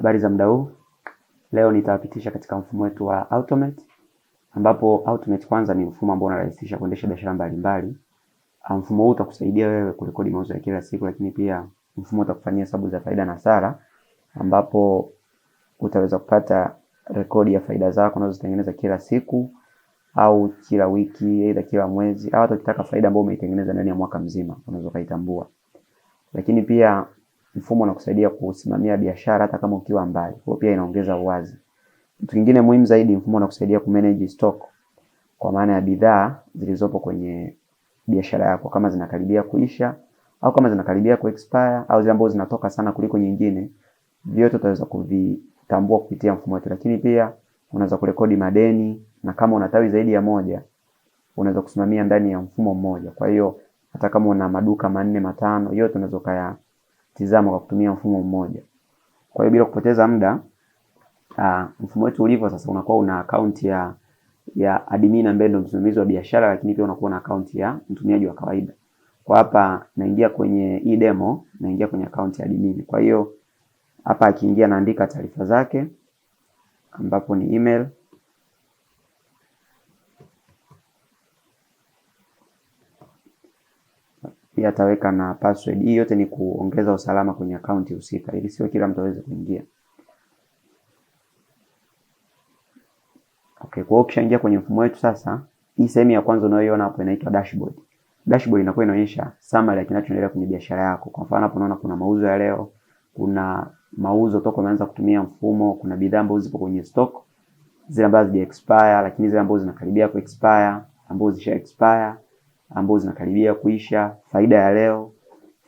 Habari za muda huu. Leo nitawapitisha katika mfumo wetu wa Automate, ambapo Automate kwanza ni mfumo ambao unarahisisha kuendesha biashara mbalimbali. Mfumo huu utakusaidia wewe kurekodi mauzo ya kila siku, lakini pia mfumo utakufanyia hesabu za faida na hasara, ambapo utaweza kupata rekodi ya faida zako unazozitengeneza kila siku au kila wiki, aidha kila mwezi, au hata ukitaka faida ambayo umeitengeneza ndani ya mwaka mzima unaweza ukaitambua. Lakini pia mfumo unakusaidia kusimamia biashara hata kama ukiwa mbali. Kwa hiyo pia inaongeza uwazi. Kitu kingine muhimu zaidi, mfumo unakusaidia kumanage stock kwa maana ya bidhaa zilizopo kwenye biashara yako, kama zinakaribia kuisha au kama zinakaribia kuexpire au zile ambazo zinatoka sana kuliko nyingine, vyote utaweza kuvitambua kupitia mfumo wetu. Lakini pia unaweza kurekodi madeni, na kama una tawi zaidi ya moja unaweza kusimamia ndani ya mfumo mmoja. Kwa hiyo hata kama una maduka manne matano, yote unaweza ukayatizama kwa kutumia mfumo mmoja. Kwa hiyo bila kupoteza muda, mfumo wetu ulivyo sasa, unakuwa una akaunti ya admin ambaye ndio msimamizi wa biashara, lakini pia unakuwa na akaunti ya mtumiaji wa kawaida. Kwa hapa naingia kwenye hii demo, naingia kwenye akaunti ya admin. Kwa hiyo hapa akiingia naandika taarifa zake ambapo ni email, pia ataweka na password. Hii yote ni kuongeza usalama kwenye akaunti husika ili sio kila mtu aweze kuingia. Okay, kwa hiyo ukishaingia kwenye mfumo wetu sasa, hii sehemu ya kwanza unayoiona hapo inaitwa dashboard. Dashboard inakuwa inaonyesha summary ya kinachoendelea kwenye biashara yako. Kwa mfano hapo unaona kuna mauzo ya leo, kuna mauzo toka umeanza kutumia mfumo, kuna bidhaa ambazo zipo kwenye stock, zile ambazo hazija expire, lakini zile ambazo zinakaribia ku expire, ambazo zisha expire, ambazo zinakaribia kuisha, faida ya leo,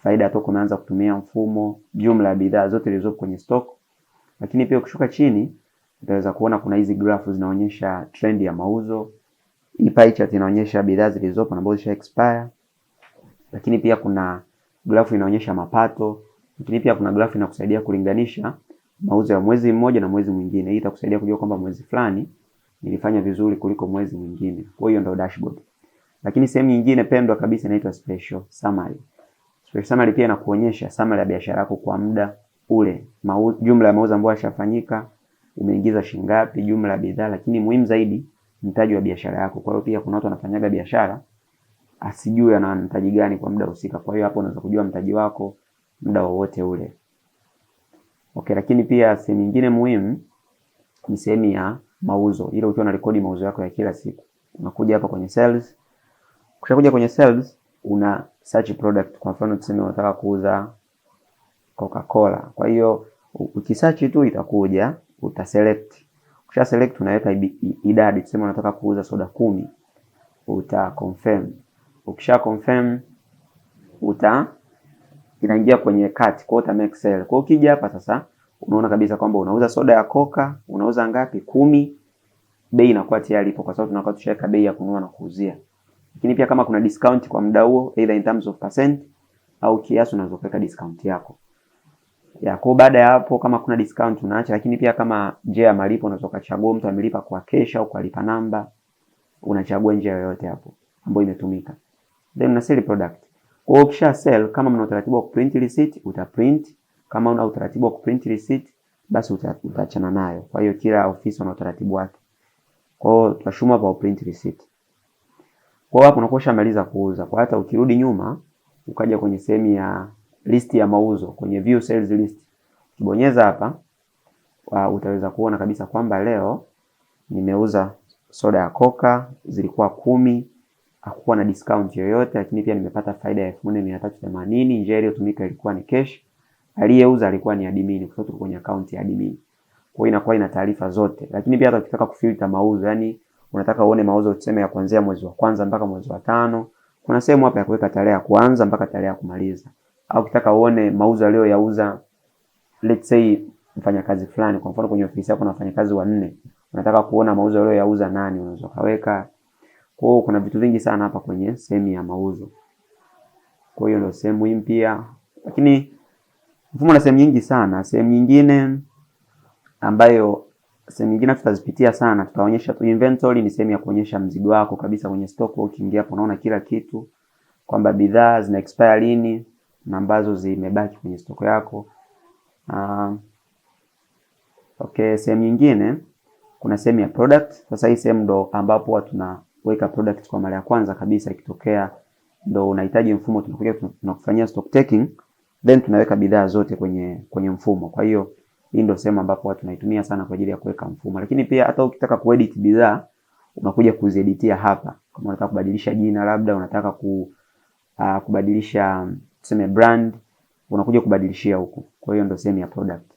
faida toka umeanza kutumia mfumo, jumla ya bidhaa zote zilizopo kwenye stock. Lakini pia ukishuka chini utaweza kuona kuna hizi grafu zinaonyesha trend ya mauzo. Hii pie chart inaonyesha bidhaa zilizopo na ambazo zisha expire. Lakini pia kuna grafu inaonyesha mapato. Lakini pia kuna grafu inakusaidia kulinganisha mauzo ya mwezi mmoja na mwezi mwingine. Hii itakusaidia kujua kwamba mwezi fulani nilifanya vizuri kuliko mwezi mwingine. Kwa hiyo ndio dashboard. Lakini sehemu nyingine pendwa kabisa inaitwa special summary. Special summary pia inakuonyesha summary ya biashara yako kwa muda ule, jumla ya mauzo ambayo yashafanyika, umeingiza shilingi ngapi, jumla ya bidhaa, lakini muhimu zaidi mtaji wa biashara yako. Kwa hiyo pia kuna watu wanafanyaga biashara asijue ana mtaji gani kwa muda husika. Kwa hiyo hapo unaweza kujua mtaji wako muda wowote ule. Okay, lakini pia sehemu nyingine muhimu ni sehemu ya mauzo. Ile ukiwa unarekodi mauzo yako ya kila siku. Unakuja hapa kwenye sales. Ukishakuja kwenye sales, una search product. Kwa mfano tuseme unataka kuuza Coca-Cola. Kwa hiyo ukisearch tu itakuja, utaselect. Ukisha select unaweka idadi, tuseme unataka kuuza soda 10, uta confirm. Ukisha confirm inaingia kwenye cart, kwa hiyo uta make sale. Kwa hiyo ukija hapa sasa unaona kabisa kwamba unauza soda ya Coca, unauza ngapi? 10. Bei inakuwa tayari ipo kwa sababu tunakuwa tushaweka bei ya kununua na kuuzia. Lakini pia kama kuna discount kwa muda huo, either in terms of percent au kiasi, unaweza kuweka discount yako. Ya, kwa baada ya hapo kama kuna discount unaacha, lakini pia kama njia ya malipo unaweza kuchagua mtu amelipa kwa cash au kwa lipa namba, unachagua njia yoyote hapo ambayo imetumika. Then una sell product. Kwa hiyo ukisha sell, kama mna utaratibu wa kuprint receipt, utaprint. Kama una utaratibu wa kuprint receipt, basi utaachana nayo. Kwa hiyo kila ofisi wana utaratibu wake. Kwa hiyo tutashuma hapa print receipt. Kwa hiyo hapo unakuwa ushamaliza kuuza. Kwa hata ukirudi nyuma ukaja kwenye sehemu ya list ya mauzo, kwenye view sales list, ukibonyeza hapa, utaweza kuona kabisa kwamba leo nimeuza soda ya Coca zilikuwa 10, hakukuwa na discount yoyote, lakini pia nimepata faida ya 4380. Njia iliyotumika ilikuwa ni cash, aliyeuza alikuwa ni admin, kwa sababu tuko kwenye account ya admin. Kwa hiyo inakuwa ina taarifa zote. Lakini pia hata ukitaka kufilter mauzo, yani unataka uone mauzo tuseme ya kuanzia mwezi wa kwanza mpaka mwezi wa 5, kuna sehemu hapa ya kuweka tarehe ya kuanza mpaka tarehe ya kumaliza. Au ukitaka uone mauzo aliyoyauza let's say mfanyakazi fulani, kwa mfano kwenye ofisi yako kuna wafanyakazi 4, unataka kuona mauzo aliyoyauza nani, unaweza kaweka. Kwa hiyo kuna vitu vingi sana hapa kwenye sehemu ya mauzo. Kwa hiyo ndio sehemu muhimu pia. Lakini mfumo na sehemu nyingi sana. Sehemu nyingine ambayo sehemu nyingine tutazipitia sana, tutaonyesha tu inventory ni sehemu ya kuonyesha mzigo wako kabisa kwenye stock. Ukiingia hapo unaona kila kitu, kwamba bidhaa zina expire lini na ambazo zimebaki kwenye stock yako. Okay, sehemu nyingine kuna sehemu ya product. Sasa hii sehemu ndo ambapo huwa tunaweka product kwa mara ya kwanza kabisa, ikitokea ndo unahitaji mfumo, tunakuja tunakufanyia stock taking, then tunaweka bidhaa zote kwenye mfumo. Kwa hiyo hii ndo sehemu ambapo huwa tunaitumia sana kwa ajili ya kuweka mfumo, lakini pia hata ukitaka kuedit bidhaa unakuja kuzieditia hapa. Kama unataka kubadilisha jina, labda unataka kubadilisha tuseme brand, unakuja kubadilishia huku. Kwa hiyo ndo sehemu ya product.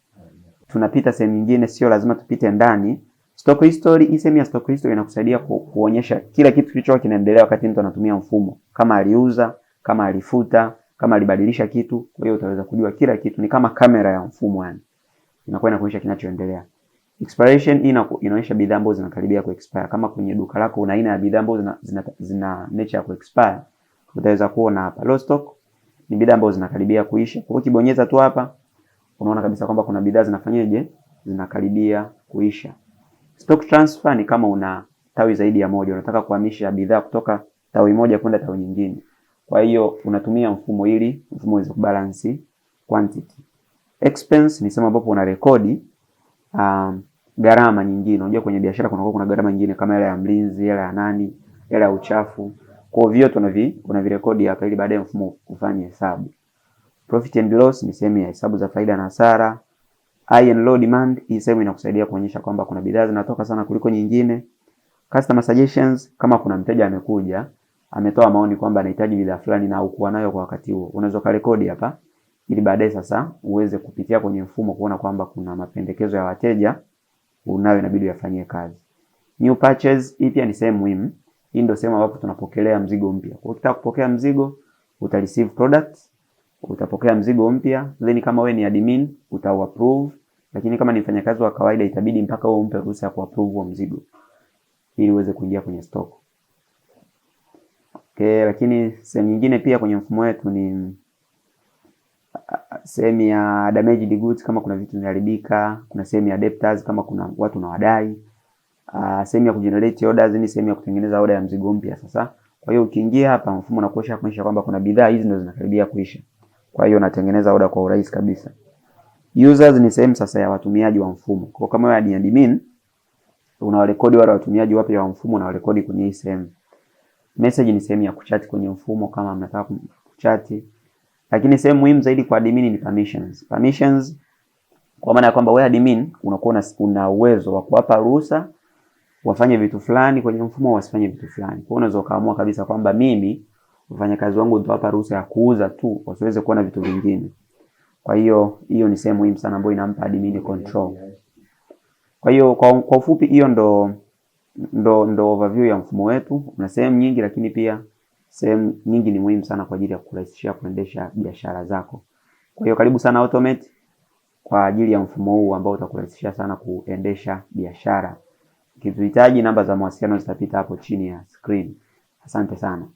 Tunapita sehemu nyingine, sio lazima tupite ndani. Stock history, hii sehemu ya stock history inakusaidia kuonyesha kila kitu kilichokuwa kinaendelea wakati mtu anatumia mfumo, kama aliuza, kama alifuta, kama alibadilisha kitu. Kwa hiyo utaweza kujua kila kitu, ni kama kamera ya mfumo yani, inakuwa inakuonyesha kinachoendelea. Expiration hii inaonyesha bidhaa ambazo zinakaribia ku expire. Kama kwenye duka lako una aina ya bidhaa ambazo zina nature ya ku expire, utaweza kuona hapa. Low stock ni bidhaa ambazo zinakaribia kuisha. Kwa hiyo ukibonyeza tu hapa unaona kabisa kwamba kuna bidhaa zinafanyaje, zinakaribia kuisha. Stock transfer ni kama una tawi zaidi ya moja, unataka kuhamisha bidhaa kutoka tawi moja kwenda tawi nyingine. Kwa hiyo unatumia mfumo ili mfumo uweze kubalance quantity. Expense ni sehemu ambapo unarekodi gharama nyingine. Unajua kwenye biashara kuna gharama nyingine kama hela ya mlinzi, hela ya nani, hela ya uchafu. Kwa hiyo vyote unavirekodi hapa ili baadaye mfumo ufanye hesabu. Profit and loss ni sehemu ya hesabu za faida na hasara. High and low demand, hii sehemu inakusaidia kuonyesha kwamba kuna bidhaa zinatoka sana kuliko nyingine. Customer suggestions, kama kuna mteja amekuja ametoa maoni kwamba anahitaji bidhaa fulani na hukuwa nayo kwa wakati huo, unaweza kurekodi hapa ili baadaye sasa uweze kupitia kwenye mfumo kuona kwamba kuna mapendekezo ya wateja unayo, inabidi uyafanyie kazi. New purchase, hii pia ni sehemu muhimu. Hii ndio sehemu ambapo tunapokelea mzigo mpya. Kwa hiyo ukitaka kupokea mzigo, uta receive product, utapokea mzigo mpya, then kama wewe ni admin uta approve, lakini kama ni mfanyakazi wa kawaida itabidi mpaka wewe umpe ruhusa ya kuapprove huo mzigo ili uweze kuingia kwenye stock. Okay, lakini sehemu nyingine pia kwenye mfumo wetu ni sehemu ya damaged goods kama kuna vitu vimeharibika, kuna sehemu ya debtors kama kuna watu unawadai, sehemu ya kugenerate orders ni sehemu ya kutengeneza order ya mzigo mpya sasa. Kwa hiyo ukiingia hapa mfumo unakuonyesha kuonyesha kwamba kuna bidhaa hizi ndio zinakaribia kuisha. Kwa hiyo unatengeneza order kwa urahisi kabisa. Users ni sehemu sasa ya watumiaji wa mfumo. Kwa kama wewe ni admin unawarekodi wale watumiaji wapya wa mfumo, unawarekodi kwenye hii sehemu. Message ni sehemu ya kuchat kwenye mfumo kama mnataka kuchat. Lakini sehemu muhimu zaidi kwa admin ni permissions. Permissions kwa maana ya kwamba wewe admin unakuwa una uwezo wa kuwapa ruhusa wafanye vitu fulani kwenye mfumo, wasifanye vitu fulani. Kwa hiyo unaweza ukaamua kabisa kwamba mimi wafanyakazi wangu nitawapa ruhusa ya kuuza tu, wasiweze kuona vitu vingine. Kwa hiyo hiyo ni sehemu muhimu sana ambayo inampa admin control. Kwa hiyo kwa ufupi hiyo ndo overview ya mfumo wetu. Una sehemu nyingi, lakini pia sehemu nyingi ni muhimu sana kwa ajili ya kurahisishia kuendesha biashara zako. Kwa hiyo karibu sana Automate kwa ajili ya mfumo huu ambao utakurahisishia sana kuendesha biashara. Ukituhitaji, namba za mawasiliano zitapita hapo chini ya screen. Asante sana.